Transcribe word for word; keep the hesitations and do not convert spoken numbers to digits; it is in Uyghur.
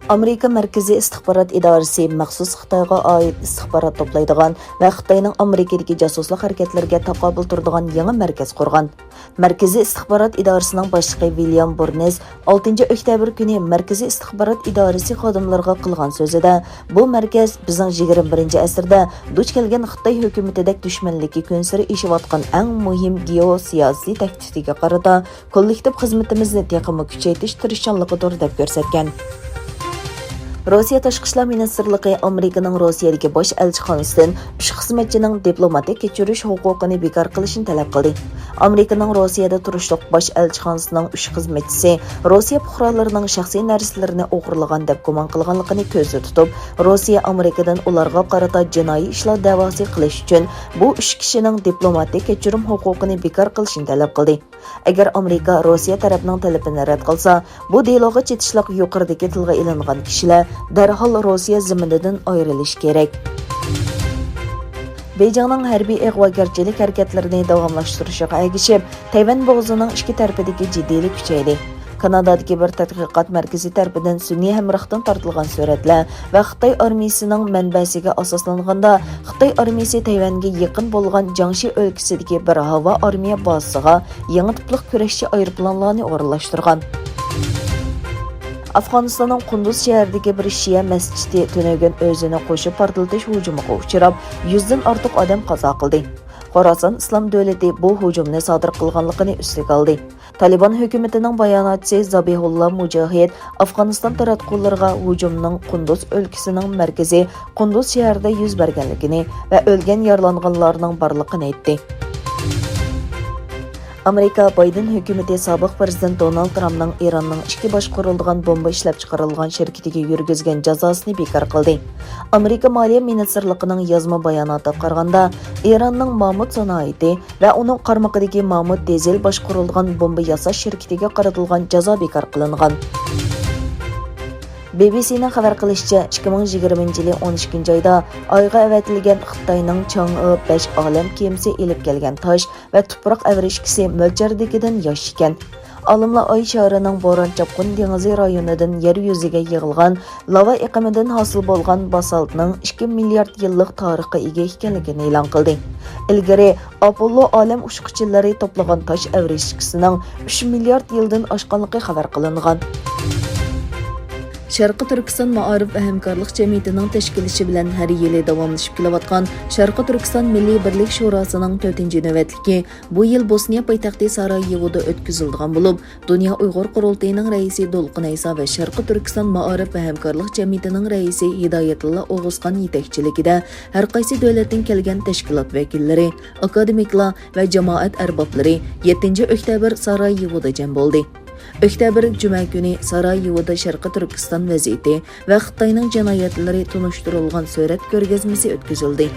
ئامېرىكا مەركىزىي ئىستىخبارات ئىدارىسى مەخسۇس خىتايغا ئائىت ئىستىخبارات توپلايدىغان ۋە خىتاينىڭ ئامېرىكىدىكى جاسۇسلۇق ھەرىكەتلىرىگە تاقابىل تۇرىدىغان يېڭى مەركەز قۇرغان. مەركىزىي ئىستىخبارات ئىدارىسىنىڭ باشلىقى ۋىليام بۇرنېس ئالتىنچى ئۆكتەبىر كۈنى مەركىزىي ئىستىخبارات ئىدارىسى خادىملىرىغا قىلغان سۆزىدە، بۇ مەركەز بىزنىڭ يىگىرمە بىرىنچى ئەسىردە دۇچ كەلگەن خىتاي ھۆكۈمىتىدەك دۈشمەنلىكى كۈنسېرى ئېشىۋاتقان ئەڭ مۇھىم گېئوسىياسىي تەھدىتىگە قارىتا كوللېكتىپ خىزمىتىمىزنى تېخىمۇ كۈچەيتىش تىرىشچانلىقىدۇر، دەپ كۆرسەتكەن. روسىيە تاشقى ئىشلار مىنىستىرلىقى ئامېرىكىنىڭ روسىيەدىكى باش ئەلچىخانىسىدىن ئۈچ خىزمەتچىنىڭ دىپلوماتىك كەچۈرۈش ھوقۇقىنى بىكار قىلىشنى تەلەپ قىلدى. ئامېرىكىنىڭ روسىيەدە تۇرۇشلۇق باش ئەلچىخانىسىنىڭ ئۈچ خىزمەتچىسى روسىيە پۇقرالىرىنىڭ شەخسىي نەرسىلىرىنى ئوغرىلىغان دەپ گۇمان قىلغانلىقىنى كۆزدە تۇتۇپ، روسىيە ئامېرىكىدىن ئۇلارغا قارىتا جىنايى ئىشلار دەۋاسى قىلىش ئۈچۈن بۇ ئۈچ كىشىنىڭ دىپلوماتىك كەچۈرۈم ھوقۇقىنى بىكار قىلىشنى تەلەپ قىلدى. ئەگەر ئامېرىكا روسىيە تەرەپنىڭ تەلىپىنى رەت قىلسا، بۇ دېلوغا چېتىشلىق يۇقىرىدىكى تىلغا ئېلىنغان كىشىلەر دەرھال روسىيە زېمىنىدىن ئايرىلىشى كېرەك. بېيجىڭنىڭ ھەربىي ئىغۋاگەرچىلىك ھەرىكەتلىرىنى داۋاملاشتۇرۇشىغا ئەگىشىپ، تەيۋەن بوغۇزىنىڭ ئىككى تەرىپىدىكى جىددىيلىك كۈچەيدى. كانادادىكى بىر تەتقىقات مەركىزى تەرىپىدىن سۈنئىي ھەمراھتىن تارتىلغان سۈرەتلەر ۋە خىتاي ئارمىيىسىنىڭ مەنبەسىگە ئاساسلانغاندا، خىتاي ئارمىيىسى تەيۋەنگە يېقىن بولغان جياڭشى ئۆلكىسىدىكى بىر ھاۋا ئارمىيە بازىسىغا يېڭى تىپلىق كۈرەشچى ئايروپىلانلارنى ئورۇنلاشتۇرغان. ئافغانىستاننىڭ قۇندۇز شەھىرىدىكى بىر شىئە مەسچىتى تۈنۈگۈن ئۆزىنى قوشۇپ پارتلىتىش ھۇجۇمىغا ئۇچراپ، يۈزدىن ئارتۇق ئادەم قازا قىلدى. خوراسان ئىسلام دۆلىتى بۇ ھۇجۇمنى سادىر قىلغانلىقىنى ئۈستىگە ئالدى. تالىبان ھۆكۈمىتىنىڭ باياناتچىسى زابىھۇللا مۇجاھىد ئافغانىستان تاراتقۇلىرىغا ھۇجۇمنىڭ قۇندۇز ئۆلكىسىنىڭ مەركىزى قۇندۇز شەھىرىدە يۈز بەرگەنلىكىنى ۋە ئۆلگەن، يارىلانغانلارنىڭ بارلىقىنى ئېيتتى. ئامېرىكا بايدېن ھۆكۈمىتى سابىق پىرېزىدېنت دونالد ترامپنىڭ ئىراننىڭ ئىچكى باشقۇرۇلىدىغان بومبا ئىشلەپچىقىرىدىغان شىركىتىگە يۈرگۈزگەن جازاسىنى بىكار قىلدى. ئامېرىكا مالىيە مىنىستىرلىقىنىڭ يازما باياناتىغا قارىغاندا، ئىراننىڭ مامۇت سانائىتى ۋە ئۇنىڭ قارمىقىدىكى مامۇت دىزېل باشقۇرۇلىدىغان بومبا ياساش شىركىتىگە قارىتىلغان جازا بىكار قىلىنغان. بى بى سىنىڭ خەۋەر قىلىشىچە، ئىككى مىڭ يىگىرمىنچى يىلى ئون ئىككىنچى ئايدا ئايغا ئەۋەتىلگەن خىتاينىڭ چاڭئې بەش ئالەم كېمىسى ئېلىپ كەلگەن تاش ۋە تۇپراق ئەۋرىشكىسى مۆلچەردىكىدىن ياش ئىكەن. ئالىملار ئاي شارىنىڭ بوران-چاپقۇن دېڭىزى رايونىدىن يەر يۈزىگە يىغىلغان لاۋا ئېقىمىدىن ھاسىل بولغان باسالتنىڭ ئىككى مىليارد يىللىق تارىخقا ئىگە ئىكەنلىكىنى ئېلان قىلدى. ئىلگىرى ئاپوللو ئالەم ئۇچقۇچىلىرى توپلىغان تاش ئەۋرىشكىسىنىڭ ئۈچ مىليارد يىلدىن ئاشقانلىقى خەۋەر قىلىنغان. شەرقىي تۈركىستان مائارىپ ۋە ھەمكارلىق جەمئىيىتىنىڭ تەشكىللىشى بىلەن ھەر يىلى داۋاملىشىپ كېلىۋاتقان شەرقىي تۈركىستان مىللىي بىرلىك شوراسىنىڭ تۆتىنچى نۆۋەتلىكى بۇ يىل بوسنىيە پايتەختى سارايېۋودا ئۆتكۈزۈلىدىغان بولۇپ، دۇنيا ئۇيغۇر قۇرۇلتىيىنىڭ رەئىسى دولقۇن ئەيسا ۋە شەرقىي تۈركىستان مائارىپ ۋە ھەمكارلىق جەمئىيىتىنىڭ رەئىسى ھىدايەتۇللا ئوغۇزخان يېتەكچىلىكىدە ھەر قايسى دۆلەتتىن كەلگەن تەشكىلات ۋەكىللىرى، ئاكادېمىكلار ۋە جامائەت ئەربابلىرى يەتتىنچى ئۆكتەبىر سارايېۋودا جەم بولدى. ئۆكتەبىر جۈمە كۈنى سارايېۋودا شەرقىي تۈركىستان ۋەزىيىتى ۋە خىتاينىڭ جىنايەتلىرى تونۇشتۇرۇلغان سۈرەت كۆرگەزمىسى ئۆتكۈزۈلدى.